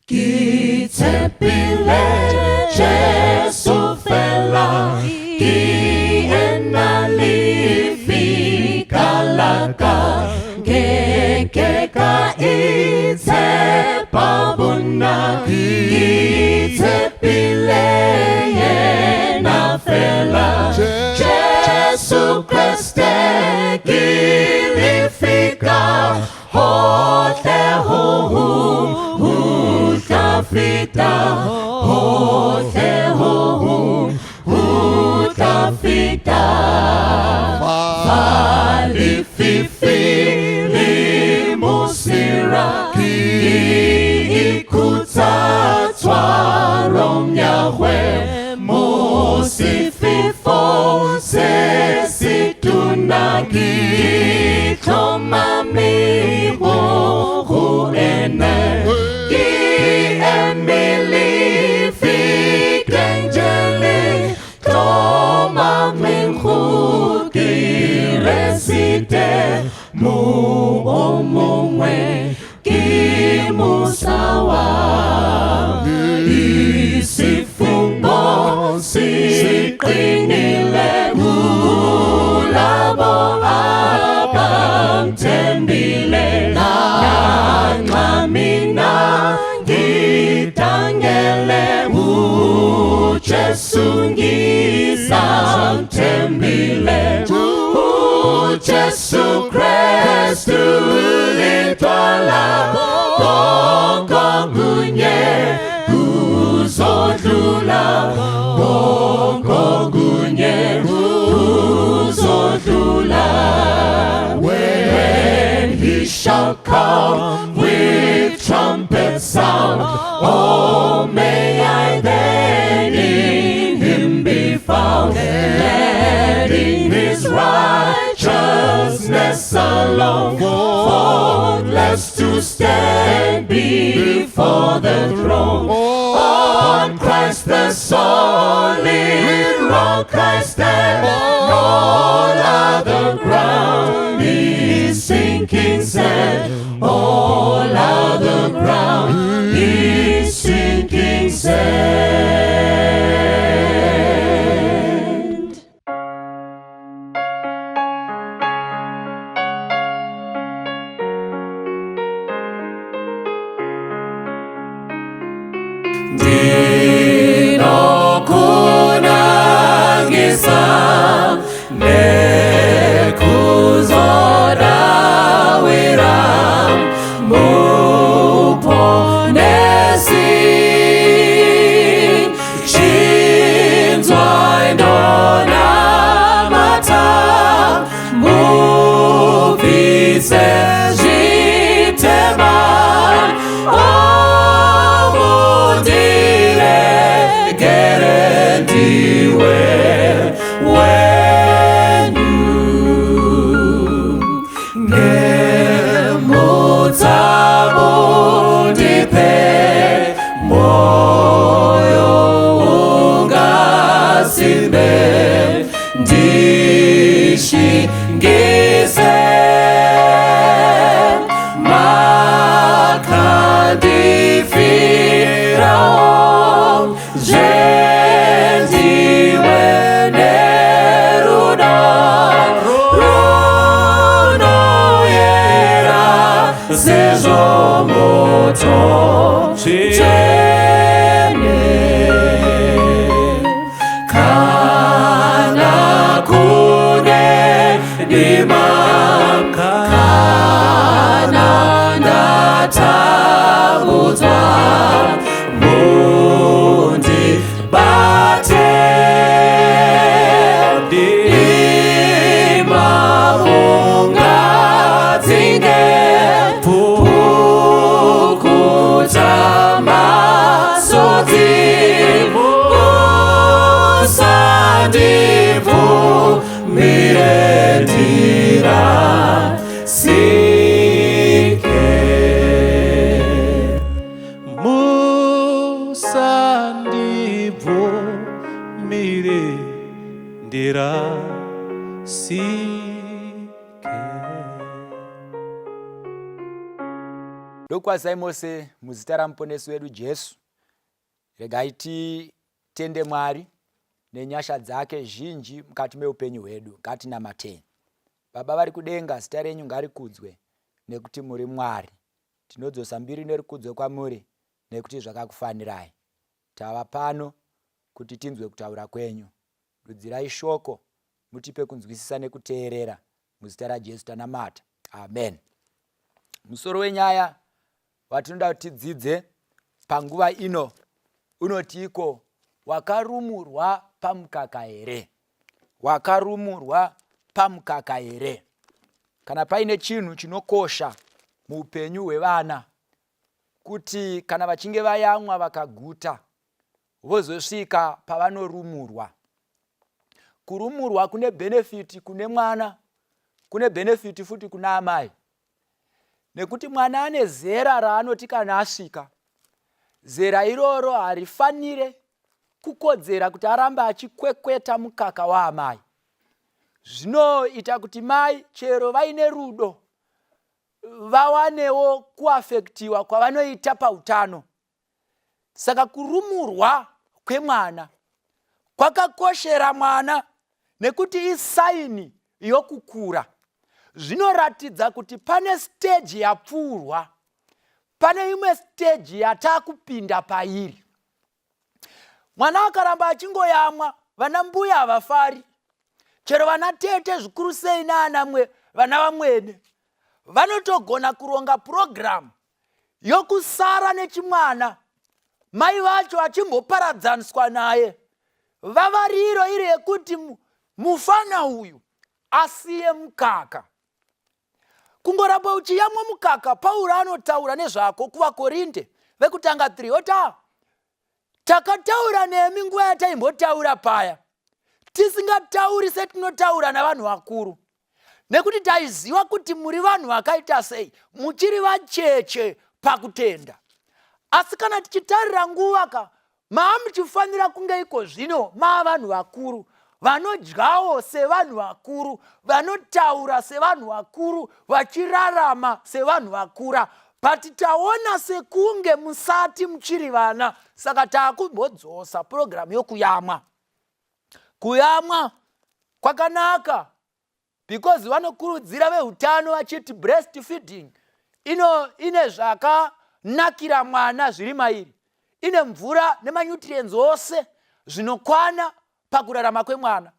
Ke tshepile Jesu fela, ke ena lefika la ka, ke ke ka itshepa bonna, ke tshepile yena fela. Jesu Kreste ke lefika, hohle ho hong ho tla feta, hohle ho hong ho tla feta. Fa lefifi le mosira, ke ikhutsa tshwarong ya gwe, mo sefefong se se tona ke tlhomame go go ene, ke eme lefikeng je le tlhomameng go Keresete, mo o mongwe ke mosa wa isifungo siqinile kulabo abamthembile, nanxa mina ngidangele, uJesu ngisamthembile. uJesu Kristu lidwala, konke okunye kuzodlula, konke okunye kuzodlula. When he shall come with trumpet sound, oh, may I then in him be found, clad in his righteousness alone, faultless to stand before the throne. On Christ the solid rock I stand, all other ground is sinking sand. All other ground is sinking sand. Ndinokunangisa nekuzodawira muponesi, chinzwai ndonamata, mubvise zvitema, omundiregere ndiwe wenyu nemutsa mundipe moyo ungasimbe, ndishingise makandifirawo zvendiwe nerudo runoyera sezvo moto tsvene, kana kune dima, kana ndatambudzwa, mundibate, dima mungadzinge, pukuta masodzi, musandibvumire ndirasike. Musandibvumire ndirasike. Ndokukwazisai mose muzita ramuponesi wedu Jesu. Regai titende Mwari nenyasha dzake zhinji mukati meupenyu hwedu. Ngatinamatei. Baba vari kudenga, zita renyu ngarikudzwe nekuti muri Mwari. Tinodzosa mbiri nerukudzo kwamuri nekuti zvakakufanirai. Tava pano kuti tinzwe kutaura kwenyu. Dudzirai shoko mutipe kunzwisisa nekuteerera. Muzita raJesu tanamata. Amen. Musoro wenyaya watinoda kuti tidzidze panguva ino unoti iko wakarumurwa pamukaka here? Wakarumurwa pamukaka here? Kana paine chinhu chinokosha muupenyu hwevana kuti kana vachinge vayamwa vakaguta vozosvika pavanorumurwa. Kurumurwa kune benefiti kune mwana, kune benefiti futi kuna amai, nekuti mwana ane zera raanoti kana asvika zera iroro harifanire kukodzera kuti arambe achikwekweta mukaka waamai. Zvinoita kuti mai chero vaine rudo vawanewo kuafektiwa kwavanoita pautano. Saka kurumurwa kwemwana kwakakoshera mwana nekuti isaini yokukura. Zvinoratidza kuti pane siteji yapfuurwa, pane imwe siteji yatakupinda pairi. Mwana akaramba achingoyamwa, vana mbuya havafari, chero vana tete zvikuru sei naana vana vamwene vanotogona kuronga purogiramu yokusara nechimwana mai vacho achimboparadzaniswa naye vavariro iri yekuti mufana uyu asiye mukaka kungoramba uchiyamwa mukaka pauro anotaura nezvako kuvakorinde vekutanga 3 ota Takataura nemi nguva yataimbotaura paya, tisingatauri setinotaura navanhu vakuru, nekuti taiziva kuti muri vanhu vakaita sei, muchiri vacheche pakutenda. Asi kana tichitarira nguva ka, maamuchifanira kunge iko zvino maa vanhu vakuru vanodyawo sevanhu vakuru, vanotaura sevanhu vakuru, vachirarama sevanhu vakura. But taona sekunge musati muchiri vana, saka taakumbodzosa purogiramu yokuyamwa. Kuyamwa kwakanaka because vanokurudzira veutano vachiti breast feeding ino ine zvakanakira mwana zviri mairi, ine mvura nemanutrients ose zvinokwana pakurarama kwemwana.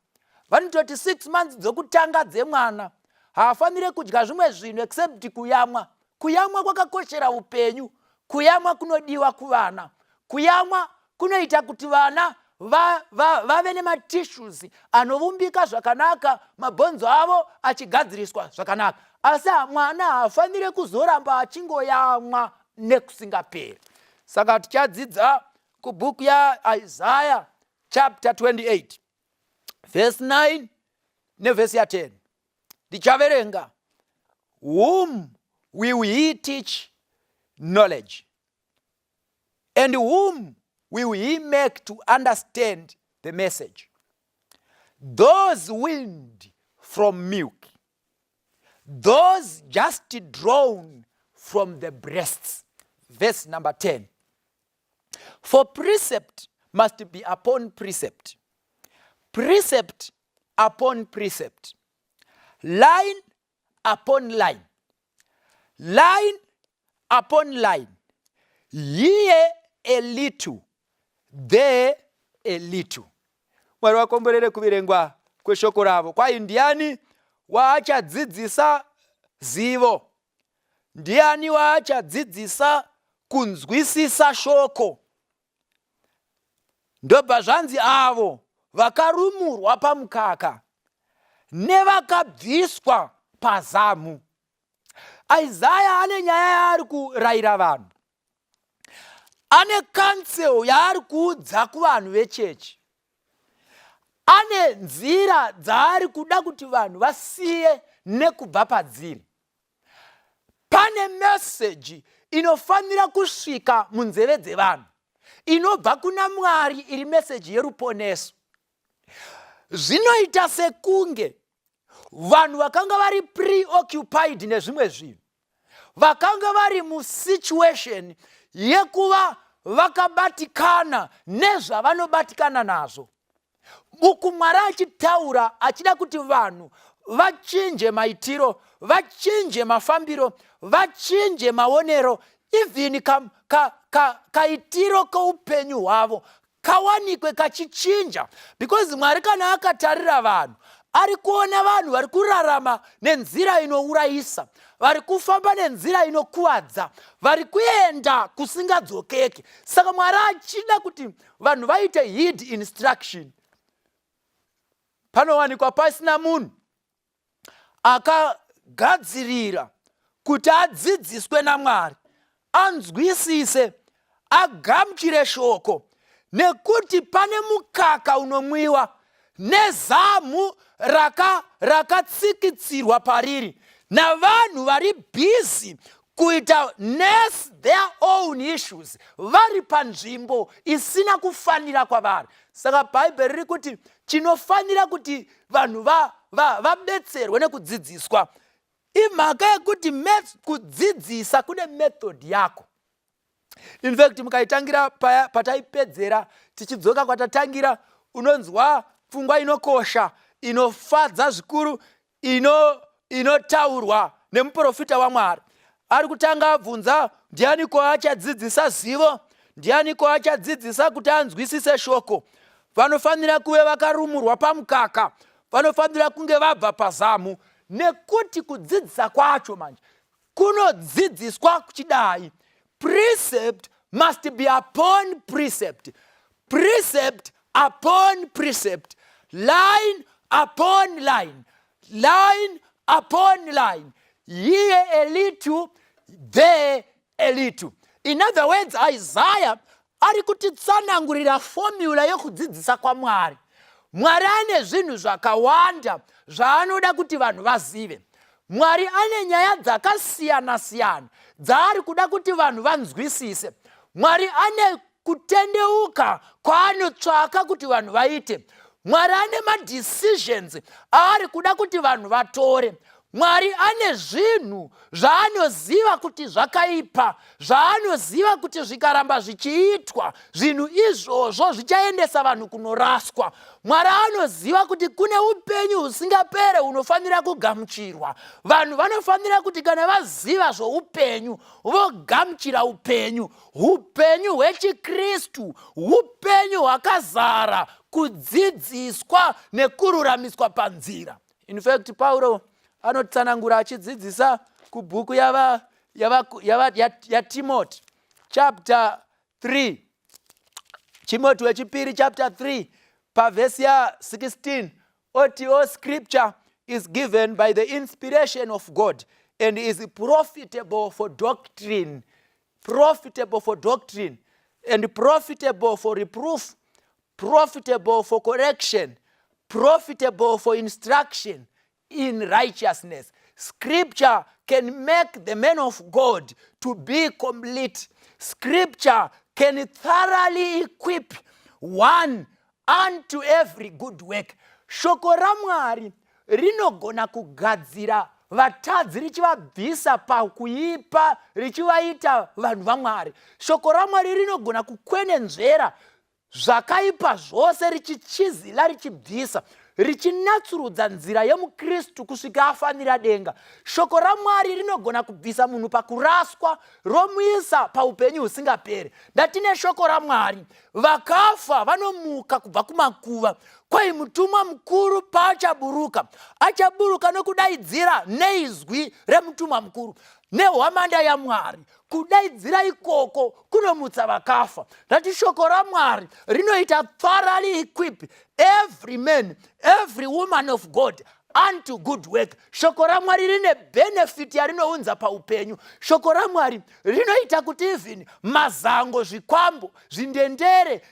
Vanototi 6 months dzokutanga dzemwana haafanire kudya zvimwe zvinhu except kuyamwa. Kuyamwa kwakakoshera upenyu. Kuyamwa kunodiwa kuvana. Kuyamwa kunoita kuti vana vave va, va nematissues anovumbika zvakanaka, mabhonzo avo achigadziriswa zvakanaka. Asi mwana haafanire kuzoramba achingoyamwa nekusingaperi. Saka tichadzidza kubhuku yaIsaya chapter 28 verse 9 nevhesi ya 10. Ndichaverenga. Whom will he teach knowledge, and whom will he make to understand the message? Those weaned from milk, those just drawn from the breasts. Verse number 10. For precept must be upon precept, precept upon precept, line upon line, line upon line, here a little, there a little. Mwari vakomborere kuverengwa kweshoko ravo. Kwai ndiani waachadzidzisa zivo? Ndiani waachadzidzisa kunzwisisa shoko? Ndobva zvanzi avo vakarumurwa pamukaka nevakabviswa pazamu. Isaya ane nyaya yaari kurayira vanhu, ane counsel yaari kuudza kuvanhu vechechi, ane nzira dzaari kuda kuti vanhu vasiye nekubva padziri. Pane meseji inofanira kusvika munzeve dzevanhu inobva kuna Mwari, iri meseji yeruponeso. Zvinoita sekunge vanhu vakanga vari preoccupied nezvimwe zvinhu. Vakanga vari musituation yekuva vakabatikana nezvavanobatikana nazvo. Uku Mwari achitaura achida kuti vanhu vachinje maitiro, vachinje mafambiro, vachinje maonero, even kaitiro ka, ka, ka koupenyu hwavo kawanikwe kachichinja, because Mwari kana akatarira vanhu ari kuona vanhu vari kurarama nenzira inourayisa, vari kufamba nenzira inokuvadza, vari kuenda kusingadzokeki. Saka Mwari achida kuti vanhu vaite heed instruction, panowanikwa pasina munhu akagadzirira kuti adzidziswe naMwari, anzwisise, agamuchire shoko, nekuti pane mukaka unomwiwa nezamu rakatsikitsirwa raka pariri navanhu vari busy kuita nurse their own issues, vari panzvimbo isina kufanira kwavari. Saka Bhaibheri riri kuti chinofanira kuti vanhu vabetserwe va, va nekudzidziswa imhaka yekuti kudzidzisa kune method yako. In fact, mukaitangira paya pataipedzera, tichidzoka kwatatangira, unonzwa pfungwa inokosha, inofadza zvikuru, inotaurwa ino nemuprofita waMwari. Ari kutanga abvunza, ndianiko achadzidzisa zivo? Ndianiko achadzidzisa kuti anzwisise shoko? Vanofanira kuve vakarumurwa pamukaka, vanofanira kunge vabva pazamu, nekuti kudzidzisa kwacho manje kunodzidziswa kuchidai: precept must be upon precept, precept upon precept, line upon line, line upon line, here a little, there a little. In other words, Isaiah ari kutitsanangurira formula yekudzidzisa kwaMwari. Mwari ane zvinhu zvakawanda zvaanoda kuti vanhu vazive. Mwari ane nyaya dzakasiyana-siyana dzaari kuda kuti vanhu vanzwisise. Mwari ane kutendeuka kwaanotsvaka kuti vanhu vaite. Mwari ane madecisions aari kuda kuti vanhu vatore. Mwari ane zvinhu zvaanoziva kuti zvakaipa, zvaanoziva kuti zvikaramba zvichiitwa, zvinhu izvozvo zvichaendesa vanhu kunoraswa. Mwari anoziva kuti kune upenyu husingapere hunofanira kugamuchirwa. Vanhu vanofanira kuti kana vaziva zvoupenyu, vogamuchira upenyu. Upenyu hwechiKristu upenyu hwakazara kudzidziswa nekururamiswa panzira. In fact, Pauro anotsanangura achidzidzisa kubhuku yaTimoti chapter 3, Timoti wechipiri chapter 3, pavhesi ya16, oti, "All scripture is given by the inspiration of God and is profitable for doctrine, profitable for doctrine and profitable for reproof, profitable for correction, profitable for instruction in righteousness." Scripture can make the man of God to be complete. Scripture can thoroughly equip one unto every good work. Shoko raMwari rinogona kugadzira vatadzi, richivabvisa pakuipa, richivaita vanhu vaMwari. Shoko raMwari rinogona kukwenenzvera zvakaipa zvose, richichizila, richibvisa, richinatsurudza nzira yemuKristu kusvika afanira denga. Shoko raMwari rinogona kubvisa munhu pakuraswa, romuisa paupenyu husingaperi. Ndatine shoko raMwari, vakafa vanomuka kubva kumakuva. Kwai mutumwa mukuru paachaburuka, achaburuka nokudaidzira neizwi remutumwa mukuru nehwamanda yaMwari. Kudaidzira ikoko kunomutsa vakafa. Ndati shoko raMwari rinoita thoroughly equip every man, every woman of God unto good work. Shoko raMwari rine benefit yarinounza paupenyu. Shoko raMwari rinoita kuti even mazango, zvikwambo, zvindendere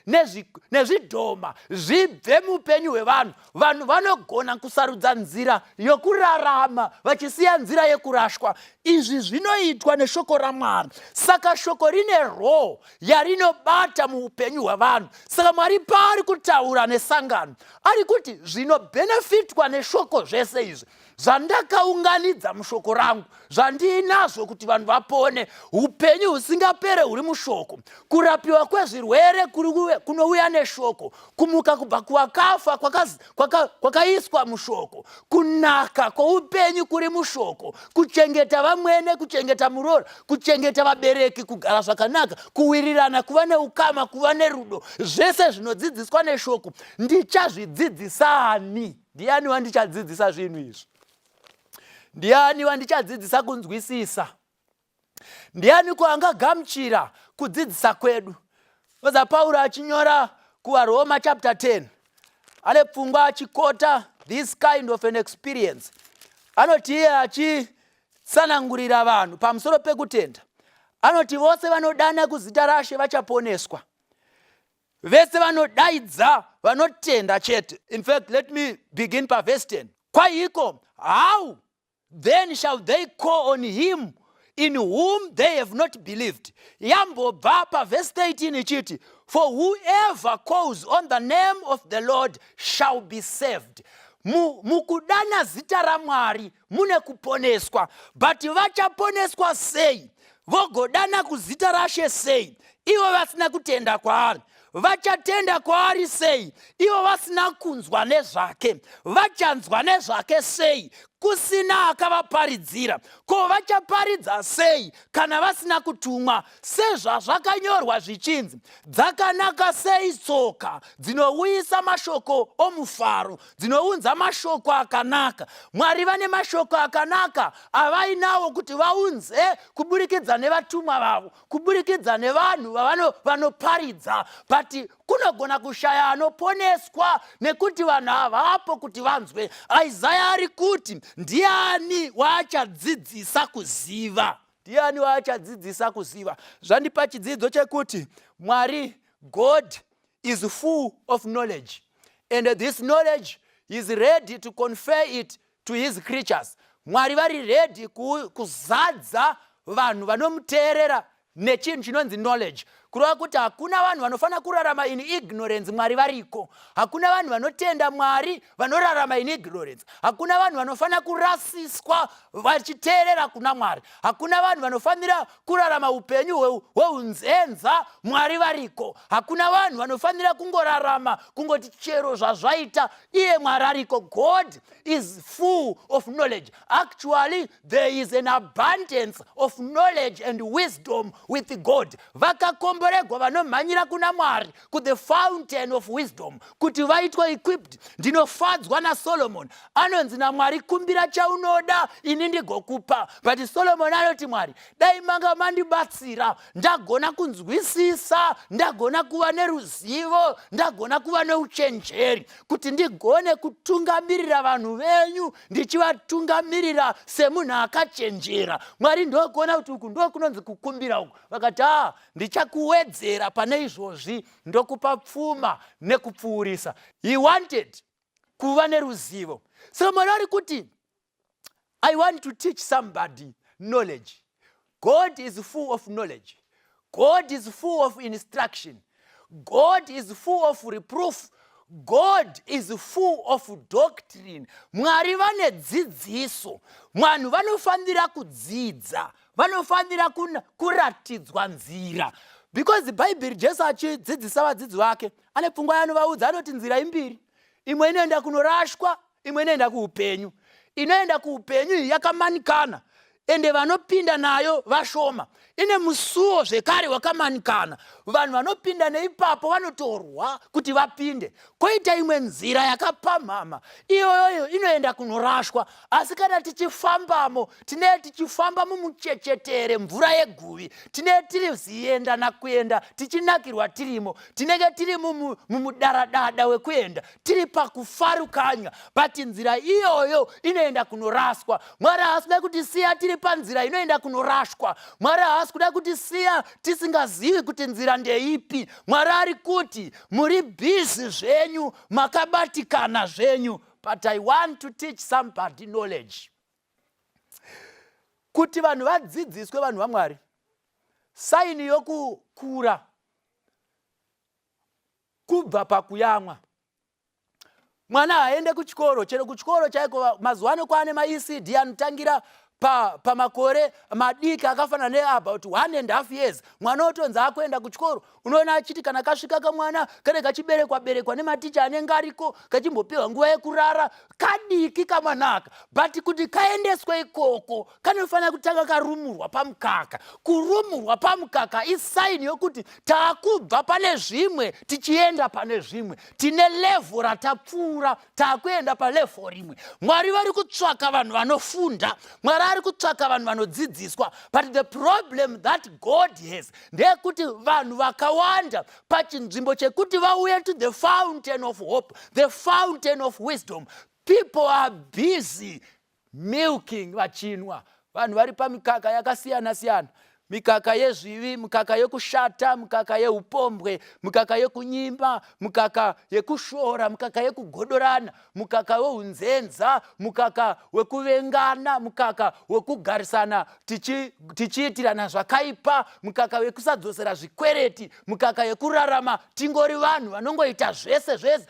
nezvidhoma zvibve muupenyu hwevanhu. Vanhu vanogona kusarudza nzira yokurarama, vachisiya nzira yekurashwa. Izvi zvinoitwa neshoko raMwari. Saka shoko rine role yarinobata muupenyu hwevanhu. Saka Mwari paari kutaura nesangano, ari kuti zvinobhenefitwa neshoko zvese izvi. Zvandakaunganidza mushoko rangu, zvandiinazvo kuti vanhu vapone, upenyu husingapere huri mushoko, kurapiwa kwezvirwere kunouya neshoko, kumuka kubva kuvakafa kwakaiswa mushoko, kunaka kwoupenyu kuri mushoko, kuchengeta vamwene, kuchengeta muroora, kuchengeta vabereki, kugara zvakanaka, kuwirirana, kuva neukama, kuva nerudo, zvese zvinodzidziswa neshoko. Ndichazvidzidzisani? Ndiani wandichadzidzisa zvinhu izvi? Ndiani wandichadzidzisa kunzwisisa? Ndiani ko angagamuchira kudzidzisa kwedu? Oza Pauro achinyora kuvaRoma chapter 10 ane pfungwa achikota this kind of an experience. Anoti iye achitsanangurira vanhu pamusoro pekutenda, anoti vose vanodana kuzita raShe vachaponeswa. Vese vanodaidza vanotenda chete. In fact, let me begin paverse 10. Kwaiko, how then shall they call on him in whom they have not believed? Yambobva paverse 13 ichiti, for whoever calls on the name of the Lord shall be saved. Mukudana zita raMwari mune kuponeswa, but vachaponeswa sei? Vogodana kuzita raShe sei ivo vasina kutenda kwaari? Vachatenda kwaari sei ivo vasina kunzwa nezvake? Vachanzwa nezvake sei kusina akavaparidzira? Ko vachaparidza sei kana vasina kutumwa? Sezvazvakanyorwa zvichinzi, dzakanaka sei tsoka dzinouyisa mashoko omufaro, dzinounza mashoko akanaka. Mwari vane mashoko akanaka avainawo kuti vaunze kuburikidza nevatumwa vavo, kuburikidza nevanhu vanoparidza, but kunogona kushaya anoponeswa nekuti vanhu havapo kuti vanzwe. Isaya ari kuti, ndiani waachadzidzisa kuziva? Ndiani waachadzidzisa kuziva? Zvandipa chidzidzo chekuti Mwari, God is full of knowledge, and this knowledge is ready to confer it to his creatures. Mwari vari ready kuzadza vanhu vanomuteerera nechinhu chinonzi knowledge, kureva kuti hakuna vanhu vanofanira kurarama in ignorance. Mwari variko. Hakuna vanhu vanotenda Mwari vanorarama in ignorance. Hakuna vanhu vanofanira kurasiswa vachiteerera kuna Mwari. Hakuna vanhu vanofanira kurarama upenyu hweunzenza. Mwari variko. Hakuna vanhu vanofanira kungorarama kungoti chero zvazvaita. Iye Mwari ariko. God is full of knowledge. Actually, there is an abundance of knowledge and wisdom with God. Vakakomboregwa vanomhanyira kuna Mwari, kuthe fountain of wisdom, kuti vaitwe equipped. Ndinofadzwa naSolomon. Anonzi naMwari, kumbira chaunoda ini ndigokupa, but Solomon anoti, Mwari, dai manga mandibatsira ndagona kunzwisisa, ndagona kuva neruzivo, ndagona kuva neuchenjeri kuti ndigone kutungamirira vanhu venyu, ndichivatungamirira semunhu akachenjera. Mwari ndokuona kuti uku ndokunonzi kukumbira uku. Vakati, a ndichakuwedzera pane izvozvi, ndokupa pfuma nekupfuurisa. He wanted kuva neruzivo. Saka Mwari ari kuti, I want to teach somebody knowledge. God is full of knowledge. God is full of instruction. God is full of reproof. God is full of doctrine. Mwari vane dzidziso. Vanhu vanofanira kudzidza, vanofanira kuratidzwa nzira, because Bhaibheri, Jesu achidzidzisa vadzidzi vake, ane pfungwa yaanovaudza. Anoti nzira imbiri, imwe inoenda kunorashwa, imwe inoenda kuupenyu. Inoenda kuupenyu iyi yakamanikana, ende vanopinda nayo vashoma. Ine musuwo zvekare wakamanikana, vanhu vanopinda neipapo vanotorwa kuti vapinde. Koita imwe nzira yakapamhama, iyoyoyo inoenda kunorashwa, asi kana tichifambamo tinee tichifamba mumuchechetere mvura yeguvi, tinee tiri zienda nakuenda, tichinakirwa tirimo, tinenge tiri mumudaradada wekuenda, tiri pakufarukanya. But nzira iyoyo inoenda kunoraswa. Mwari haasi kuda kutisiya tiri panzira inoenda kunorashwa. Mwari haasi kuda kutisiya tisingazivi kuti nzira ndeipi. Mwari ari kuti, muri busy zvenyu, makabatikana zvenyu, but I want to teach somebody knowledge. Kuti vanhu vadzidziswe, vanhu vaMwari, sign yokukura kubva pakuyamwa. Mwana haaende kuchikoro, chero kuchikoro chaiko mazuva ano kwaane maECD anotangira pamakore pa madiki akafanana neabout 1.5 years. Mwana otonzi akuenda kuchikoro, unoona achiti kana kasvika kamwana kane kachiberekwa berekwa nematicha anenge ariko, kachimbopiwa nguva yekurara, kadiki kamwanaka. But kuti kaendeswe ikoko kanofanira kutanga karumurwa pamukaka. Kurumurwa pamukaka isaini yokuti taakubva pane zvimwe tichienda pane zvimwe. Tine levho ratapfuura, taakuenda palevho rimwe. Mwari vari kutsvaka vanhu vanofunda, Mwari ari kutsvaka vanhu vanodzidziswa. But the problem that God has ndeyekuti vanhu vakawanda pachinzvimbo chekuti vauye to the fountain of hope, the fountain of wisdom, people are busy milking, vachinwa. Vanhu vari pamikaka yakasiyana siyana, mikaka yezvivi, mukaka yekushata, mukaka yeupombwe, mukaka yekunyimba, mukaka yekushora, mukaka yekugodorana, mukaka weunzenza, mukaka wekuvengana, mukaka wekugarisana tichiitirana zvakaipa, mukaka wekusadzosera zvikwereti, mukaka yekurarama tingori vanhu vanongoita zvese zvese,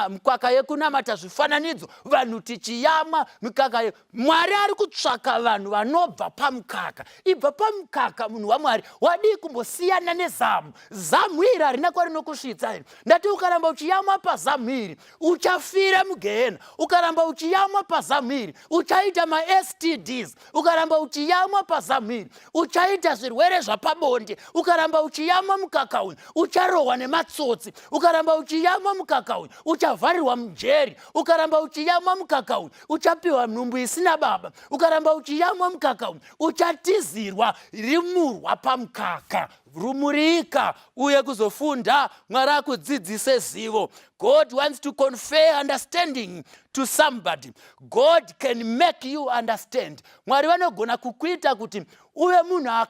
mukaka yekunamata zvifananidzo, vanhu tichiyamwa mikaka. Mwari ari kutsvaka vanhu vanobva pamukaka. Ibva pamukaka, munhu waMwari. Wadii kumbosiyana nezamu? Zamu iri harina kwarinokusvitsa iri. Ndati ukaramba uchiyamwa pazamu iri, uchafira mugehena. Ukaramba uchiyamwa pazamu iri, uchaita maSTDs. Ukaramba uchiyamwa pazamu iri, uchaita zvirwere zvapabonde. Ukaramba uchiyamwa mukaka uyu, ucharohwa nematsotsi. Ukaramba uchiyamwa mukaka uyu, uchavharirwa mujeri. Ukaramba uchiyamwa mukaka uyu, uchapiwa nhumbu isina baba. Ukaramba uchiyamwa mukaka uyu, uchatizirwa. Rimurwa pamukaka, rumurika uye kuzofunda. Mwari akudzidzise zivo. God wants to confer understanding to somebody. God can make you understand. Mwari vanogona kukuita kuti uve munhu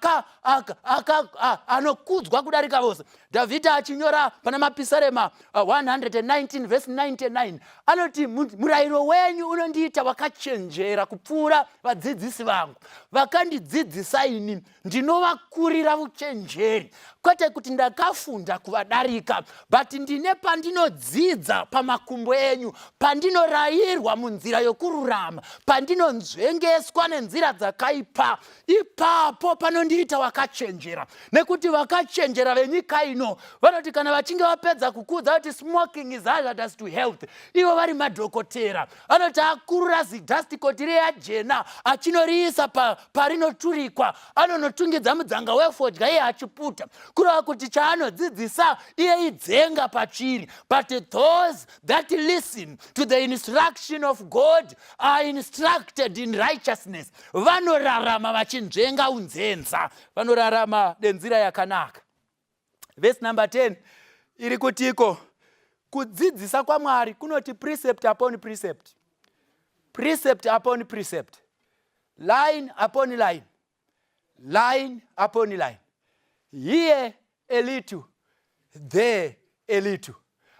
anokudzwa kudarika vose. Dhavhidha achinyora pana Mapisarema 119 vhesi 99 anoti, "Murayiro wenyu unondiita wakachenjera kupfuura vadzidzisi vangu. Vakandidzidzisa ini ndinovakurira uchenjeri." Kwete kuti ndakafunda kuvadarika, but ndine pandinodzidza pamakumbo enyu, pandinorayirwa munzira yokururama, pandinonzvengeswa nenzira dzakaipa, ipapo panondiita wakachenjera. Nekuti vakachenjera venyika ino vanoti kana vachinge vapedza kukudza kuti smoking is hazardous to health, ivo vari madhokotera, anoti akurura zidhastikoti reyajena, achinoriisa parinoturikwa, anonotungidza mudzanga wefodya iye achiputa. Kureva kuti chaanodzidzisa iye idzenga pachiri. But those that listen to the instruction of God are instructed in righteousness. Vanorarama vachinzvenga unzenza, vanorarama nenzira yakanaka. Vhesi number 10 iri kutiko? Kudzidzisa kwaMwari kunoti precept upon precept, precept upon precept, line upon line, line upon line, here a little, there a little.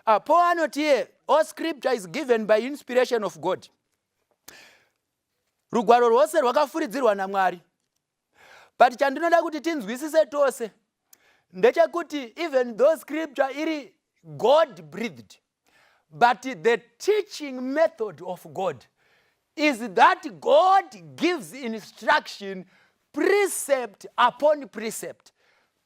Paul anoti iye, all scripture is given by inspiration of God. Rugwaro rwose rwakafuridzirwa naMwari. But chandinoda kuti tinzwisise tose ndechekuti even though scripture iri God breathed, but the teaching method of God is that God gives instruction precept upon precept,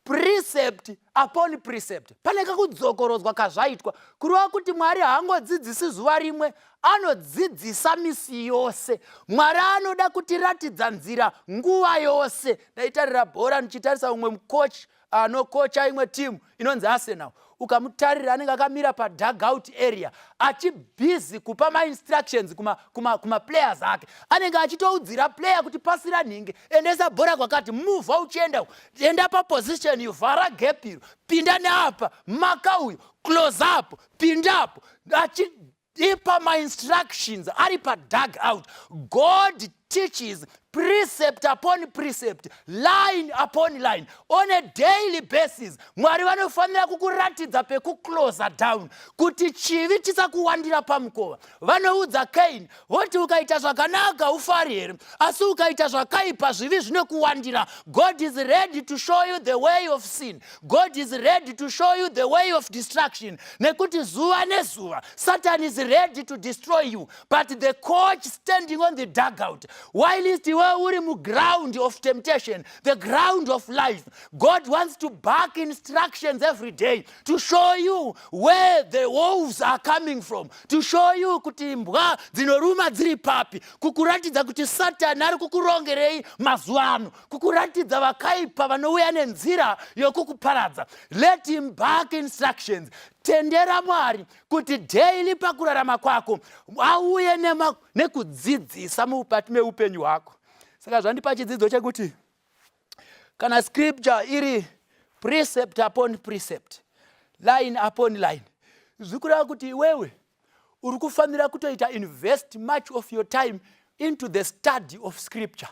precept upon precept. Pane kakudzokorodzwa kazvaitwa, kureva kuti Mwari haangodzidzisi zuva rimwe, anodzidzisa misi yose. Mwari anoda kutiratidza nzira nguva yose. Ndaitarira bhora ndichitarisa umwe mucoach anokocha imwe timu inonzi Arsenal. Ukamutarira, anenge akamira padugout area achibusy kupa mainstructions kumaplayers kuma ake. Anenge achitoudzira player kuti pasira nhingi, endesa bhora kwakati, muvha uchienda, enda paposition, ivhara gap iro, pinda neapa, maka uyo, close up, pindapo, achiipa mainstructions ari padugout. God. teaches precept upon precept, line upon line, on a daily basis. Mwari vanofanira kukuratidza pekuclosa down kuti chivi chisakuwandira pamukova. Vanoudza Kaini voti, "Ukaita zvakanaka ufari here? Asi ukaita zvakaipa, zvivi zvinokuwandira." God is ready to show you the way of sin. God is ready to show you the way of destruction, nekuti zuva nezuva Satan is ready to destroy you. But the coach standing on the dugout whilst iwe uri muground of temptation, the ground of life, God wants to bark instructions every day to show you where the wolves are coming from, to show you kuti imbwa dzinoruma dziri papi, kukuratidza kuti Satani ari kukurongerei mazuva ano, kukuratidza vakaipa vanouya nenzira yokukuparadza. Let him bark instructions. Tendera Mwari kuti daily pakurarama kwako auye nekudzidzisa mukati meupenyu hwako. Saka zvandipa chidzidzo chekuti kana scripture iri precept upon precept, line upon line, zviri kureva kuti iwewe uri kufanira kutoita invest much of your time into the study of scripture.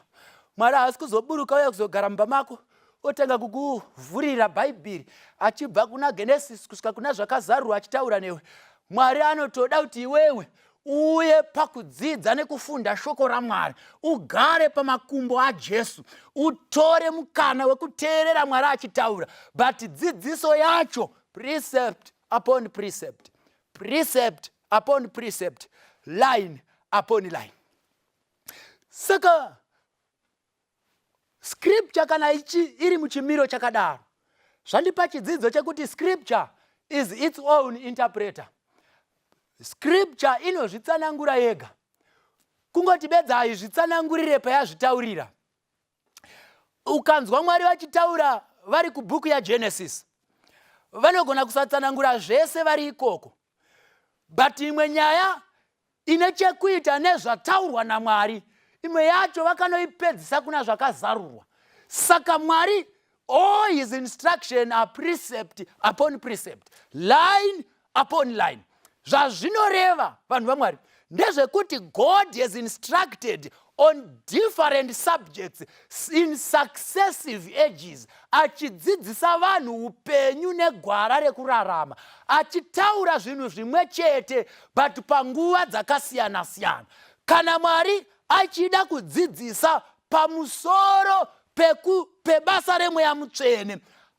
Mwari haasi kuzoburuka uya kuzogara mumba mako otanga kukuvhurira Bhaibheri achibva kuna Genesis kusvika kuna Zvakazarurwa achitaura newe. Mwari anotoda kuti iwewe uye pakudzidza nekufunda shoko raMwari, ugare pamakumbo aJesu, utore mukana wekuteerera Mwari achitaura. But dzidziso yacho, precept upon precept, precept upon precept, line upon line. Saka scripture kana ichi iri muchimiro chakadaro, zvandipa chidzidzo chekuti scripture is its own interpreter. Scripture inozvitsanangura yega. Kungoti bedza haizvitsanangurire payazvitaurira. Ukanzwa Mwari vachitaura vari kubhuku yaGenesis, vanogona kusatsanangura zvese vari ikoko, but imwe nyaya ine chekuita nezvataurwa naMwari, imwe yacho vakanoipedzisa kuna Zvakazarurwa. Saka Mwari, all his instruction are precept upon precept, line upon line. Zvazvinoreva, vanhu vaMwari, ndezvekuti God has instructed on different subjects in successive ages, achidzidzisa vanhu upenyu negwara rekurarama, achitaura zvinhu zvimwe chete but panguva dzakasiyana-siyana. Kana Mwari achida kudzidzisa pamusoro pebasa remweya mutsvene,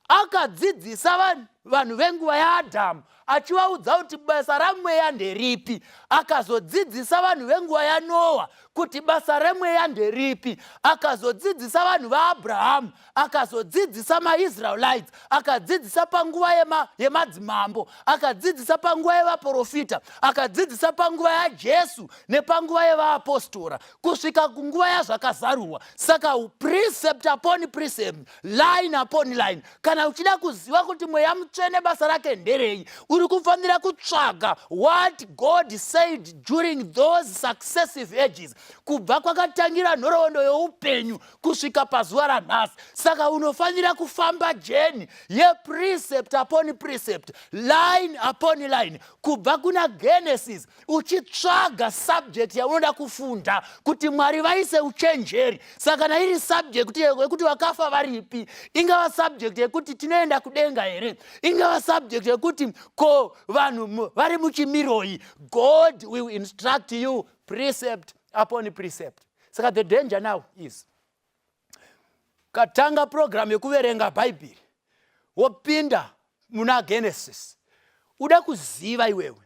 akadzidzisa vanhu venguva yaAdhamu achivaudza kuti basa ramweya nderipi. Akazodzidzisa vanhu venguva yaNoa kuti basa remweya nderipi. Akazodzidzisa vanhu vaAbrahamu, akazodzidzisa maIsraelites, akadzidzisa panguva yemadzimambo, akadzidzisa panguva yevaprofita, akadzidzisa panguva yaJesu nepanguva yevaapostora, kusvika kunguva yaZvakazarurwa. Saka precept upon precept, line upon line. Kana uchida kuziva kuti Mweya Mutsvene basa rake nderei, uri kufanira kutsvaga what God said during those successive ages, kubva kwakatangira nhoroondo youpenyu kusvika pazuva ranhasi. Saka unofanira kufamba journey yeprecept upon precept, line upon line, kubva kuna Genesis, uchitsvaga subject yaunoda kufunda kuti Mwari vaise uchenjeri. Saka kana iri subject yekuti vakafa varipi, ingava subject yekuti tinoenda kudenga here, ingava subject yekuti ko vanhu vari muchimiroi, God will instruct you precept upon precept. Saka the danger now is katanga program yekuverenga Bhaibheri, wopinda muna Genesis, uda kuziva iwewe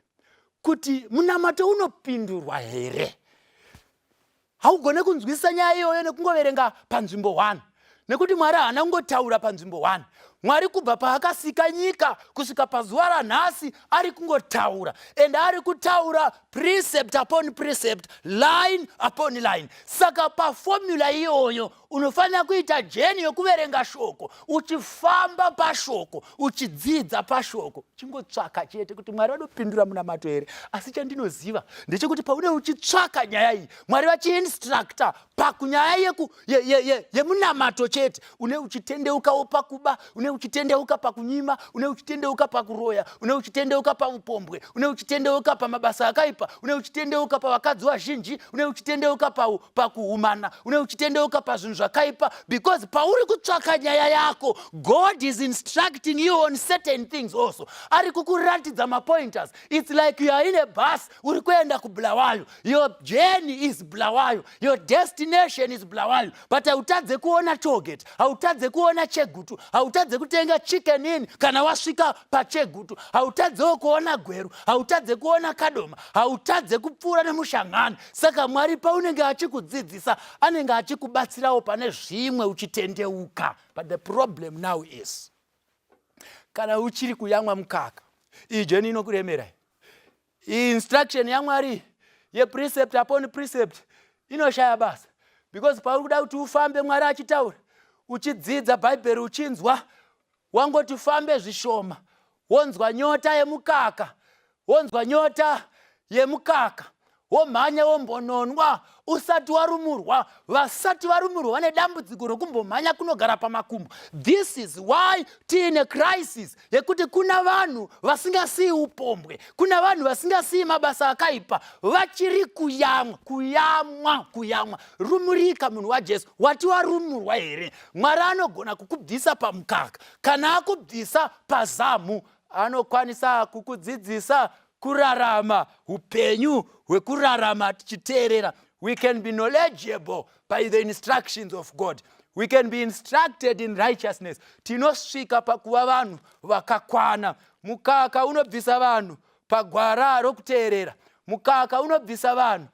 kuti munamato unopindurwa here, haugone kunzwisisa nyaya iyoyo nekungoverenga panzvimbo 1, nekuti Mwari haana kungotaura panzvimbo 1. Mwari kubva paakasika nyika kusvika pazuva ranhasi ari kungotaura, and ari kutaura precept upon precept, line upon line. Saka paformula iyoyo unofanira kuita invest much of your time. Unofanira kuita journey yokuverenga shoko, uchifamba pashoko, uchidzidza pashoko, uchingotsvaka chete kuti Mwari vanopindura munamato here. Asi chandinoziva ndechekuti paune uchitsvaka nyaya iyi, Mwari vachiinstructa pakunyaya yemunamato chete, une uchitendeukawo pakuba, une uchitendeuka pakunyima, une uchitendeuka pakuroya, une uchitendeuka paupombwe, une uchitendeuka pamabasa akaipa, une uchitendeuka pavakadzi vazhinji, une uchitendeuka pakuhumana, une uchitendeuka pazvinhu zvakaipa, because pauri kutsvaka nyaya yako, God is instructing you on certain things also. Ari kukuratidza mapointers. It's like you are in a bus, uri kuenda kuBulawayo. Your journey is Bulawayo, your destination is Bulawayo, but hautadze kuona tollgate, hautadze kuona Chegutu, hautadze kutenga Chicken Inn kana wasvika paChegutu, hautadzewo kuona Gweru, hautadze kuona Kadoma, hautadze kupfuura nemushangani. Saka Mwari paunenge achikudzidzisa, anenge achikubatsirawo pane zvimwe uchitendeuka. But the problem now is, kana uchiri kuyamwa mukaka, iyi journey inokuremera. Iyi instruction yaMwari yeprecept upon precept inoshaya basa, because pauri kuda kuti ufambe, Mwari achitaura, uchidzidza Bhaibheri, uchinzwa, wangoti fambe zvishoma, wonzwa nyota yemukaka, wonzwa nyota yemukaka, womhanya wombononwa usati warumurwa. Vasati varumurwa vane dambudziko rokumbomhanya kunogara pamakumbo. This is why tiine crisis yekuti kuna vanhu vasingasiyi upombwe, kuna vanhu vasingasiyi mabasa akaipa, vachiri kuyamwa, kuyamwa, kuyamwa. Rumurika, munhu waJesu. Wati warumurwa here? Mwari anogona kukubvisa pamukaka. Kana akubvisa pazamu, anokwanisa kukudzidzisa kurarama upenyu hwekurarama tichiteerera. We can be knowledgeable by the instructions of God. We can be instructed in righteousness. Tinosvika pakuva vanhu vakakwana. Mukaka unobvisa vanhu pagwara rokuteerera. Mukaka unobvisa vanhu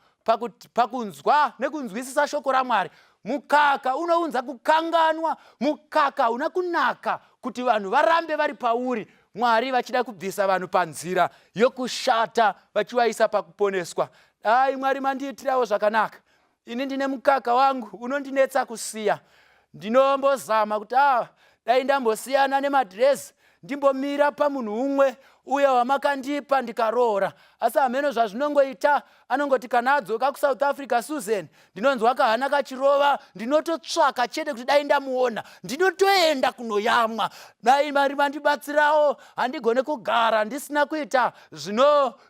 pakunzwa nekunzwisisa shoko raMwari. Mukaka unounza kukanganwa. Mukaka hauna kunaka kuti vanhu varambe vari pauri, Mwari vachida kubvisa vanhu panzira yokushata vachivaisa pakuponeswa. Dai Mwari mandiitirawo zvakanaka. Ini ndine mukaka wangu unondinetsa kusiya. Ndinombozama kuti a ah, dai ndambosiyana nemadhirezi, ndimbomira pamunhu umwe uye wamakandipa ndikaroora, asi hameno zvazvinongoita. Anongoti kana adzoka kuSouth Africa, Susan, ndinonzwa kahana kachirova. Ndinototsvaka chete kuti dai ndamuona, ndinotoenda kunoyamwa. Dai Mari mandibatsirawo. Handigone kugara ndisina kuita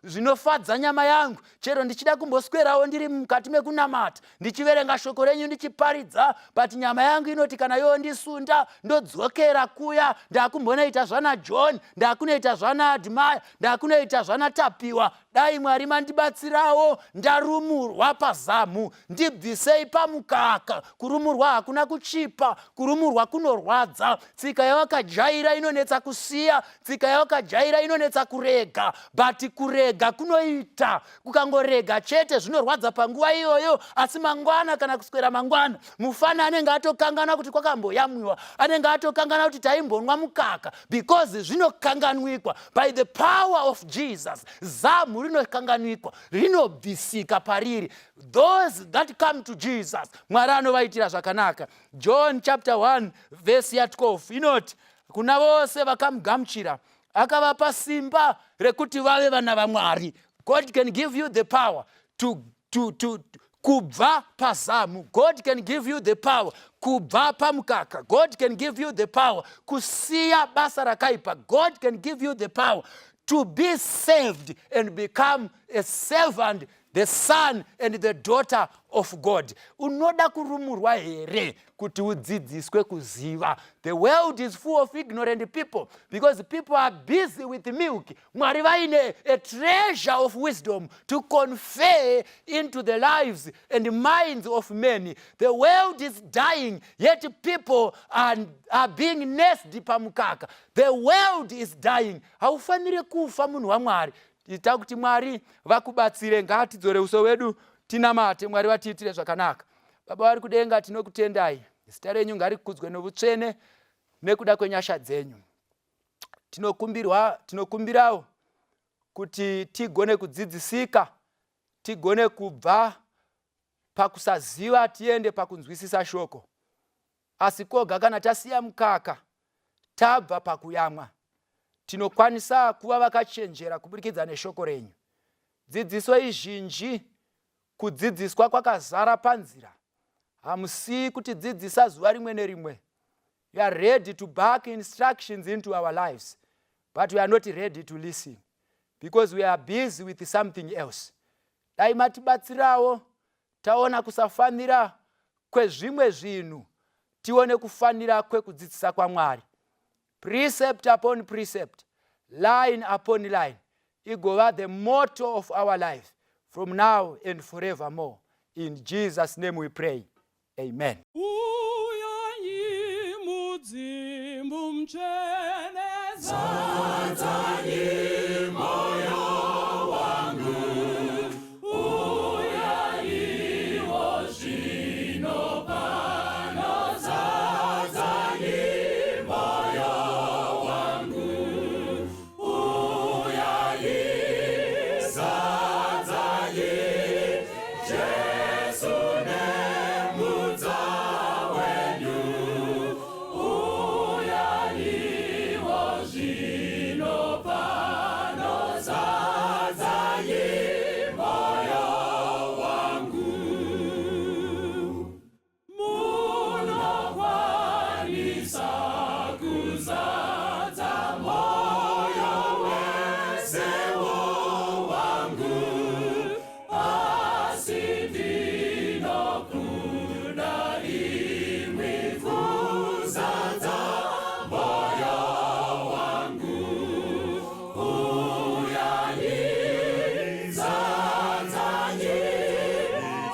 zvinofadza nyama yangu, chero ndichida kumboswerawo ndiri mukati mekunamata, ndichiverenga shoko renyu, ndichiparidza, but nyama yangu inoti kana yondisunda, ndodzokera kuya, ndakumbonoita zvana John, ndakunoita zvana Admire, ndakunoita zvana Tapiwa. Dai Mwari mandibatsirawo, ndarumurwa pazamu. Ndibvisei pamukaka. Kurumurwa hakuna kuchipa, kurumurwa kunorwadza. Tsika yawakajaira inonetsa kusiya, tsika yawakajaira inonetsa kurega, but kurega kunoita. Kukangorega chete, zvinorwadza panguva iyoyo, asi mangwana kana kuswera mangwana, mufana anenge atokangana kuti kwakamboyamwiwa, anenge atokangana kuti taimbonwa mukaka, because zvinokanganwikwa by the power of Jesus. Zamu rinokanganwikwa, rinobvisika pariri. Those that come to Jesus, Mwari anovaitira zvakanaka. John chapter 1 verse ya12 inoti, "Kuna vose vakamugamuchira, akavapa simba rekuti vave vana vaMwari." God can give you the power to kubva pazamu. God can give you the power kubva pamukaka. God can give you the power kusiya basa rakaipa. God can give you the power to be saved and become a servant, the son and the daughter of God. Unoda kurumurwa here kuti udzidziswe kuziva? The world is full of ignorant people because people are busy with milk, Mwari vaine a treasure of wisdom to confer into the lives and minds of many. The world is dying, yet people are being nursed pamukaka. The world is dying. Haufaniri kufa, munhu waMwari. Ita kuti Mwari vakubatsire. Ngatidzore uso hwedu, tinamate. Mwari vatiitire zvakanaka. Baba vari kudenga, tinokutendai. Zita renyu ngarikudzwe novutsvene nekuda kwenyasha dzenyu. Tinokumbirwa, tinokumbirawo kuti tigone kudzidzisika, tigone kubva pakusaziva tiende pakunzwisisa shoko. Asi koga kana tasiya mukaka tabva pakuyamwa, tinokwanisa kuva vakachenjera kuburikidza neshoko renyu. Dzidziso izhinji kudzidziswa kwakazara panzira. Hamusii kutidzidzisa zuva rimwe nerimwe. You are ready to bark instructions into our lives, but we are not ready to listen because we are busy with something else. Dai matibatsirawo taona kusafanira kwezvimwe zvinhu, tione kufanira kwekudzidzisa kwaMwari. Precept upon precept, line upon line, igova the motto of our life from now and forevermore. In Jesus' name we pray. Amen. Uyai mudzimu mutsvene. Munokwanisa kuzadza moyo wese wangu, asi ndinokuda imwi kuzadza moyo wangu. Uyai, zadzai,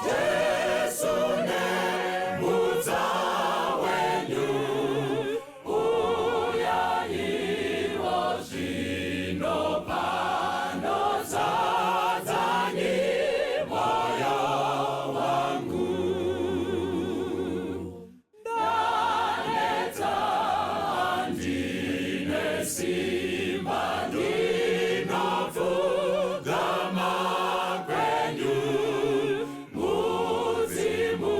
Jesu nemudza wenyu. Uyaiwo zvino pano, zadzai moyo wangu. Ndaneta, handine simba, ndinopfugama kwenyu, mudzimu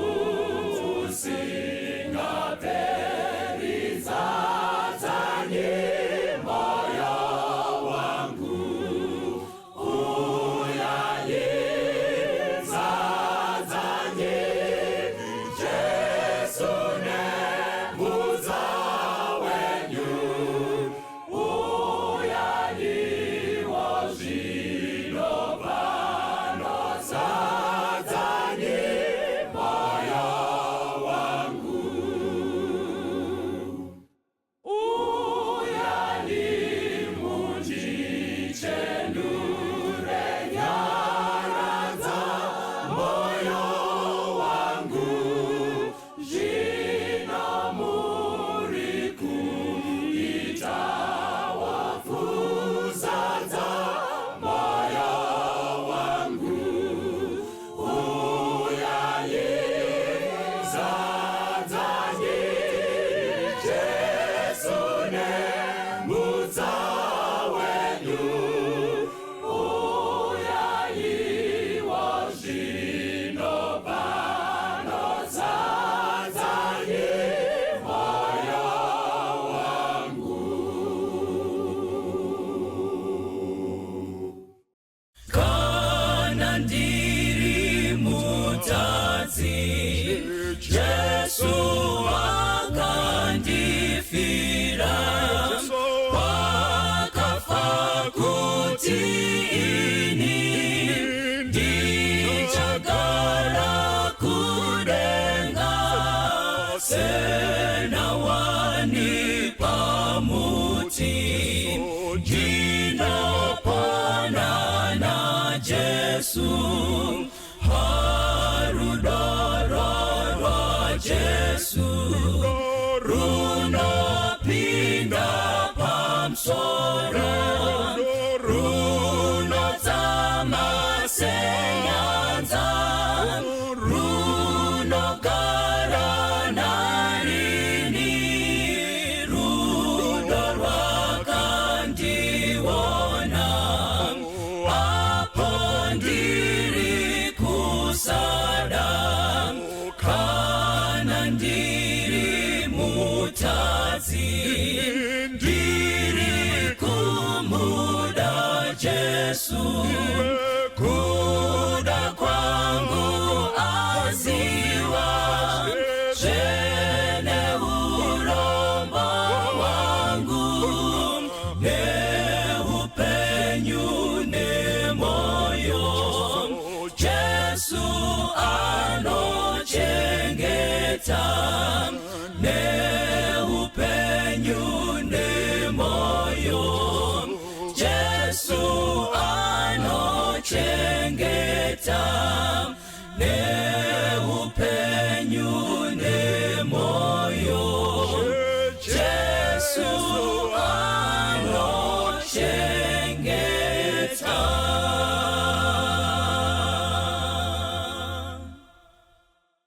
usingaperi, zadzai moyo wangu. Uyai, zadzai, Jesu nemudza wenyu. Uyaiwo zvino pano, zadzai moyo wangu. Uyai mundichenure, nyaradza moyo wangu, zvino muri kuita wokuzadza moyo wangu. Uyai, zadzai, Jesu nemudza wenyu. Uyaiwo zvino pano, zadzai moyo wangu. Kana ndiri mutadzi, Jesu wakandifira, wakafa kuti ini ndichagara kudenga senawani pamuti. Ndinopona naJesu, harudo rwa Jesu runopinda pamusoro, runodzama senyanza, runogara narini, rudo rwakandiona apo ndiri. Jesu.